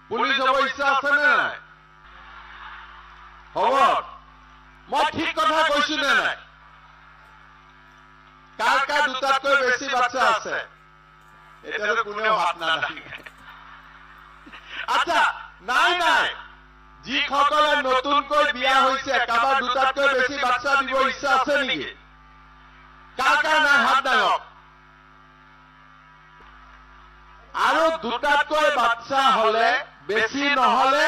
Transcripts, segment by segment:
Police হ'ব ইচ্ছা আছে নে নাই? হ'ব। মই ঠিক কথা কৈছো নে নাই? কাৰ কাৰ দুটাতকৈ বেছি বাচ্চা আছে? এতিয়াতো কোনেও হাত নাদাঙে। আচ্ছা, নাই নাই, যিসকলে নতুনকৈ বিয়া হৈছে কাৰোবাৰ দুটাতকৈ বেছি বাচ্চা দিব ইচ্ছা আছে নেকি? কাৰ কাৰ নাই হাত দাঙক। আৰু দুটাতকৈ বাচ্চা হলে, বেছি নহলে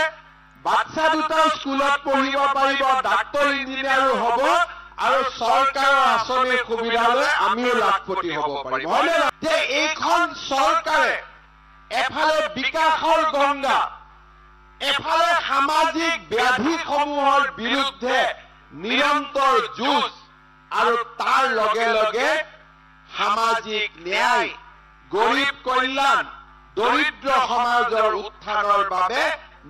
বাচ্চা দুটাও স্কুলত পঢ়িব পাৰিব, ডাক্তৰ ইঞ্জিনিয়াৰো হ'ব, আৰু চৰকাৰৰ আঁচনিৰ সুবিধা লৈ আমিও লাখপতি হ'ব পাৰিম। হয়নে? যে এইখন চৰকাৰে এফালে বিকাশৰ গংগা, এফালে সামাজিক ব্যাধিসমূহৰ বিৰুদ্ধে নিৰন্তৰ যুঁজ, আৰু তাৰ লগে লগে সামাজিক ন্যায়, গৰীব কল্যাণ, দৰিদ্ৰ সমাজৰ উত্থানৰ বাবে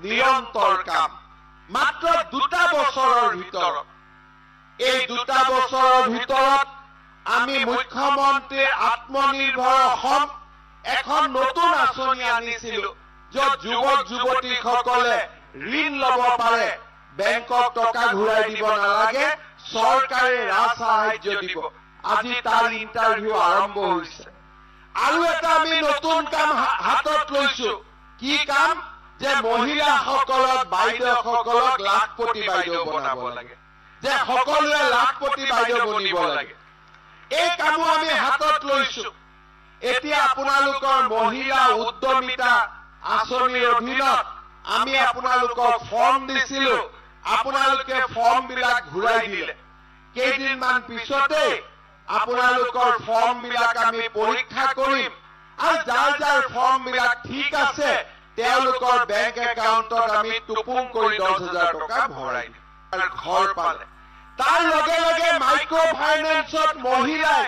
নিৰন্তৰ কাম। মাত্ৰ 2 বছৰৰ ভিতৰত, এই 2 বছৰৰ ভিতৰত আমি মুখ্যমন্ত্ৰীৰ আত্মনিৰ্ভৰ অসম এখন নতুন আঁচনি আনিছিলো, য'ত যুৱক যুৱতীসকলে ঋণ ল'ব পাৰে, বেংকক টকা ঘূৰাই দিব নালাগে, চৰকাৰে ৰাজসাহায্য দিব। আজি তাৰ ইণ্টাৰভিউ আৰম্ভ হৈছে। আৰু এটা আমি নতুন কাম হাতত লৈছো। কি কাম? যে মহিলাসকলক, বাইদেউসকলক লাখপতি বাইদেউ বনাব লাগে, যে সকলোৱে লাখপতি বাইদেউ বনিব লাগে। এই কামো আমি হাতত লৈছো। এতিয়া আপোনালোকৰ মহিলা উদ্যমিতা আঁচনিৰ অধীনত আমি আপোনালোকক ফৰ্ম দিছিলো, আপোনালোকে ফৰ্মবিলাক ঘূৰাই দিলে। কেইদিনমান পিছতে আপোনালোকৰ ফৰ্মবিলাক আমি পৰীক্ষা কৰিম, আৰু যাৰ যাৰ ফৰ্মবিলাক ঠিক আছে তেওঁলোকৰ বেংক একাউণ্টত আমি টুপুং কৰি 10,000 টকা ভৰাই দিম। ঘৰ পালে। তাৰ লগে লগে মাইক্ৰ' ফাইনেন্সত মহিলাই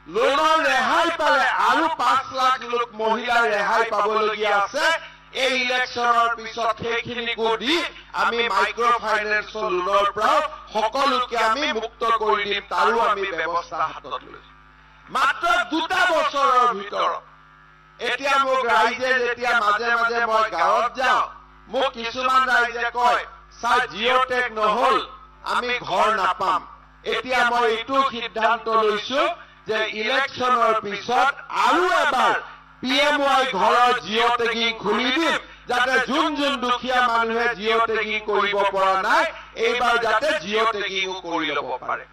লোনৰ ৰেহাই পালে, আৰু 5 লাখ লোক মহিলাৰ ৰেহাই পাবলগীয়া আছে। এই ইলেকশ্যনৰ পিছত সেইখিনিকো দি আমি মাইক্ৰ' ফাইনেন্সৰ লোনৰ পৰাও সকলোকে আমি মুক্ত কৰি দিম, তাৰো আমি ব্যৱস্থা হাতত লৈছো। মাত্ৰ 2 বছৰৰ ভিতৰত। এতিয়া মোক ৰাইজে, যেতিয়া মাজে মাজে মই গাঁৱত যাওঁ, মোক কিছুমান ৰাইজে কয়, ছাৰ জিঅ' টেগ নহল আমি ঘৰ নাপাম। এতিয়া মই এইটো সিদ্ধান্ত লৈছো যে ইলেকশ্যনৰ পিছত আৰু এবাৰ PMY ঘৰৰ জিঅ' টেগিং খুলি দিম, যাতে যোন যোন দুখীয়া মানুহে জিঅ' টেগিং কৰিব পৰা নাই, এইবাৰ যাতে জিঅ' টেগিঙো কৰি ল'ব পাৰে।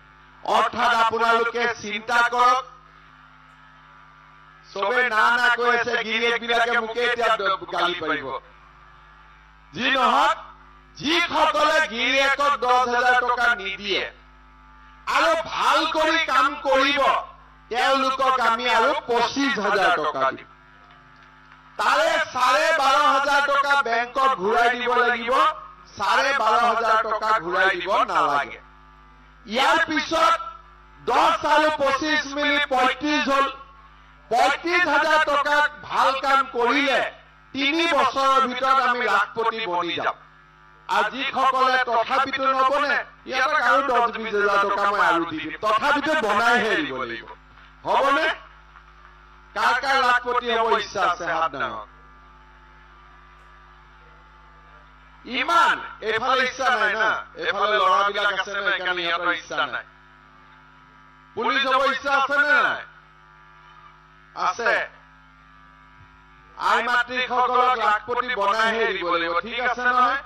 অৰ্থাৎ আপোনালোকে চিন্তা কৰক, চবে না না কৈ আছে, গিৰিয়েকবিলাকে মোকে এতিয়া গালি পাৰিব। যি নহওক, যিসকলে গিৰিয়েকক 10,000 টকা নিদিয়ে আৰু ভাল কৰি কাম কৰিব, তেওঁলোকক আমি আৰু 25,000 টকা দিম। তাৰে 12,500 টকা বেংকত ঘূৰাই দিব লাগিব, 12,500 টকা ঘূৰাই দিব নালাগে। ইয়াৰ পিছত 10 আৰু 25 মিলি 35 হ'ল। 35,000 টকাত ভাল কাম কৰিলে 3 বছৰৰ ভিতৰত আমি লাখপতি বনি যাম। আৰু যিসকলে তথাপিতো নবনে, সিহঁতক আৰু 10-20 হাজাৰ টকা মই আৰু দি দিম, তথাপিতো বনাইহে দিব লাগিব। হ'বনে? কাৰ কাৰ লাখপতি হ'ব ইচ্ছা আছে হাত ডাঙৰ? ইমান এইফালে ইচ্ছা নাই না, এইফালে ল'ৰাবিলাক আছে ন, সেইকাৰণে ইহঁতৰ ইচ্ছা নাই। পুলিচ হ'ব ইচ্ছা আছে নে নাই? আছে। আই মাতৃসকলক লাখপতি বনাইহে দিব লাগিব, ঠিক আছে নহয়?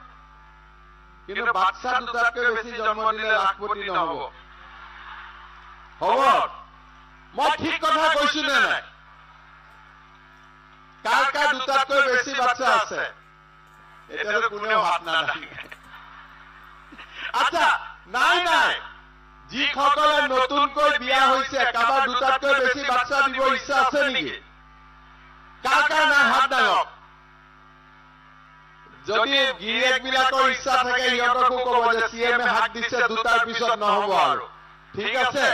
কিন্তু বাচ্চা দুটাতকৈ বেছি জন্ম দিলে লাখপতি নহ'ব। হ'ব? মই ঠিক কথা কৈছো নে নাই? কাৰ কাৰ দুটাতকৈ বেছি বাচ্চা আছে? এতিয়াতো কোনেও হাত নাদাঙে। আচ্ছা, নাই নাই, যিসকলে নতুনকৈ বিয়া হৈছে, কাৰোবাৰ দুটাতকৈ বেছি বাচ্চা দিব ইচ্ছা আছে নেকি? কাৰ কাৰ নাই হাত ডাঙক। যদি গিৰিয়েকবিলাকৰ ইচ্ছা থাকে, সিহঁতকো ক'ব যে CM হাত দিছে, দুটাৰ পিছত নহ'ব আৰু। ঠিক আছে?